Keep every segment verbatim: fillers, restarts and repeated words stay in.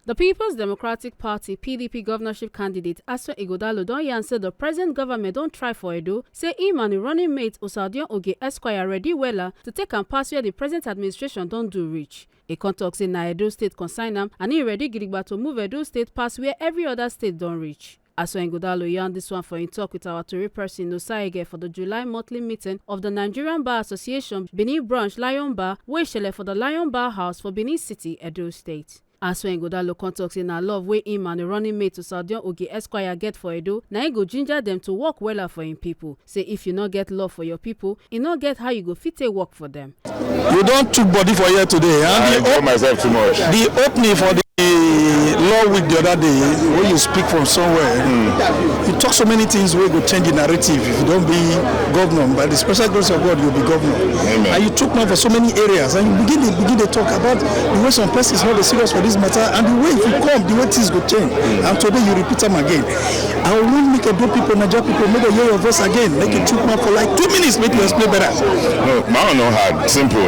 The People's Democratic Party, P D P, governorship candidate Asue Ighodalo don yarn say the present government don try for Edo, say him and him running mate Osadion Oge Esquire ready wella to take am pass where the present administration don do reach. E come talk say na Edo State concern am and he ready gidigba to move Edo State pass where every other state don reach. Asue Ighodalo yarn this one for him talk with our tori person Nosaige for the July monthly meeting of the Nigerian Bar Association Benin Branch Lion Bar wey shele for the Lion Bar House for Benin City, Edo State. Asue Ighodalo come talk say na love wey him and the running mate to Sadion Oge Esquire get for Edo, na him go ginger them to work wella for him people. Say if you no get love for your people, e no get how you go fit take work for them. You don chook body for here today. Huh? I enjoy myself too much. The opening for the law week the other day, when you speak from somewhere, you talk so many things wey go change the narrative. If you don be governor, by the special grace of God, you'll be governor. Amen. And you took mouth for so many areas, and you begin to begin to talk about the way some persons not dey serious for this matter, and the way if you come, the way things go change. And today you repeat them again. I wan make Edo people, Naija people, make dem hear your voice again. Make you took mouth for like two minutes, make you explain better. No, my own no hard. Simple.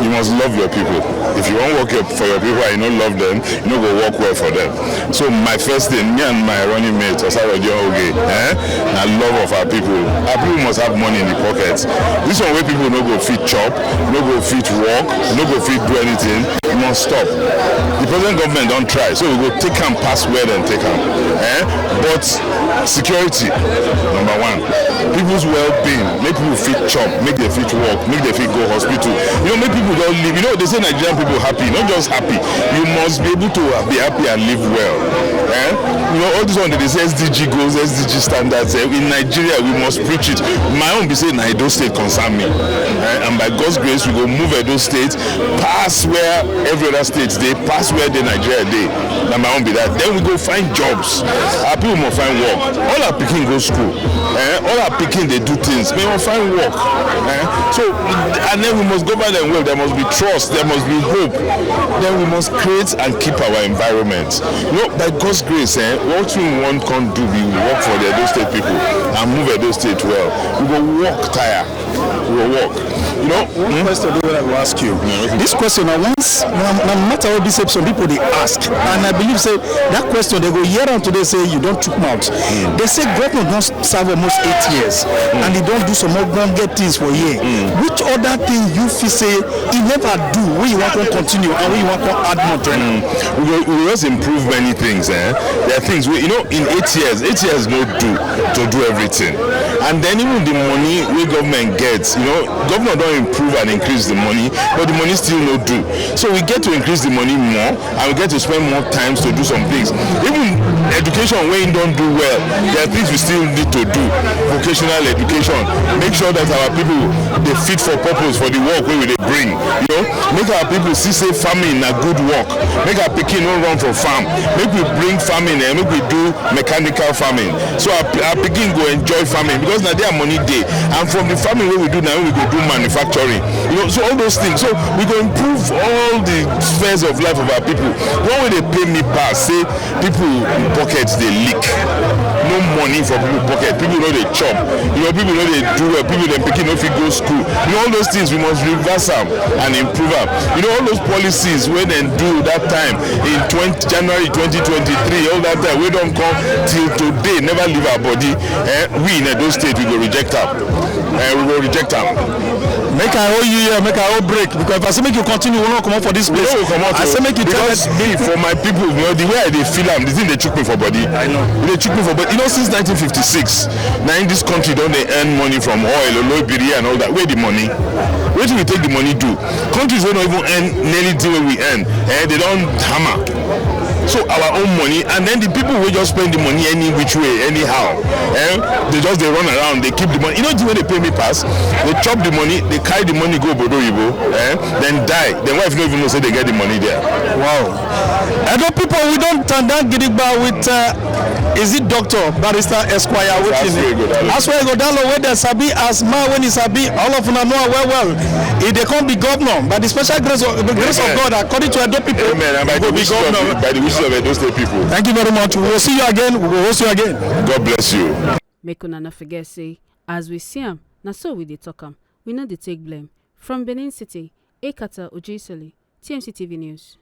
You must love your people. If you wan work your, for your people and you no love them, you no go work well for them. So my first thing, me and my running mate, Osaro Oge, eh, na love of our people. Our people must have money in the pocket. This one wey people no go fit chop, no go fit work, no go fit do anything, e must stop. The present government don try, so we go take am pass where dem take am. Eh? But security, number one. People's well-being, make people fit chop, make dem fit work, make dem fit go hospital. You know, make people don live. You know, they say Nigerian people happy, not just happy. You must be able to be happy and live well. Eh? You know, all this one, they say S D G goals, S D G standards. Eh? In Nigeria, we must preach it. My own be say na Edo State concern me. Eh? And by God's grace, we go move Edo State pass where every other state dey, pass where the Nigeria dey. Na my own be that. Then we go find jobs. Our people must find work. All our pikin go school. Eh? All our pikin dey do things. Make we find work. Eh? So, and then we must govern them well. There must be trust. There must be hope. Then we must create and keep our environment. You know, by God's grace, eh, what we want come do be work for the Edo State people and move Edo State well. We go work tire. We go work. You know, one question wey I go ask you. This question na once na, na matter wey be say some people dey ask, and I believe say that question they go hear am today say you don chook mouth. They say government don serve almost eight years, and he don do some ogbonge things for here. Which other thing you feel say he never do wey you wan come continue and wey you wan come add more to am? We go, we go just improve many things. Eh? There are things wey, you know, in eight years, eight years no do to do everything. And then even the money wey government gets, you know, government don improve and increase the money, but the money still no do. So we get to increase the money more, and we get to spend more times to do some things. Even education wey don do well, there are things we still need to do. Vocational education, make sure that our people dey fit for purpose for the work wey we dey bring. You know, make our people see say farming na good work. Make our pikin no run for farm. Make we bring farming, eh, make we do mechanical farming. So our, our pikin go enjoy farming because na there money dey. And from the farming wey we do now, we go do manufacturing. You know, so all those things. So we go improve all the spheres of life of our people. One wey dey pain me pass, say people pockets dey leak. No money for people pocket. People no dey chop. You know, people no dey do well. People dem pikin no fit go school. You know, all those things we must reverse am and improve am. You know, all those policies wey dem do that time in twenty, January twenty twenty-three, all that time wey don come till today, never leave our body. Eh, we in Edo State, we go reject am. Eh, we go reject am. Make I hold you here, make I hold break, because if I say make you continue, we no comot for this place. We no go comot. I say make you tell because us me, for my people, you know, the way I dey feel am, the thing dey chook me for body. I know. E dey chook me for body. You know, since nineteen fifty-six, na in this country don dey earn money from oil, oloibiri and all that. Where the money? Wetin we take the money do? Countries wey no even earn nearly the way we earn, eh, they don hammer. So our own money, and then the people wey just spend the money any which way, anyhow, eh, they just dey run around, they keep the money. You know the way they pay me pass? They chop the money, they carry the money go obodo oyibo, eh, then die. Then wife no even know say they get the money there. Wow. Edo people, we don tanda gidigba with, uh, is it Doctor Barrister Esquire? Wetin Asue Ighodalo, wey dem sabi as man wey e sabi, all of una know am well well. E dey come be governor by the special grace of, the grace of God, according to Edo people. Amen. And by the wishes of, by the wishes of Edo State people. Thank you very much. We will see you again. We will host you again. God bless you. Make una no forget say, as we see am, na so we dey talk am. We no dey take blame. From Benin City, Ekata Ojisoli, T M C T V News.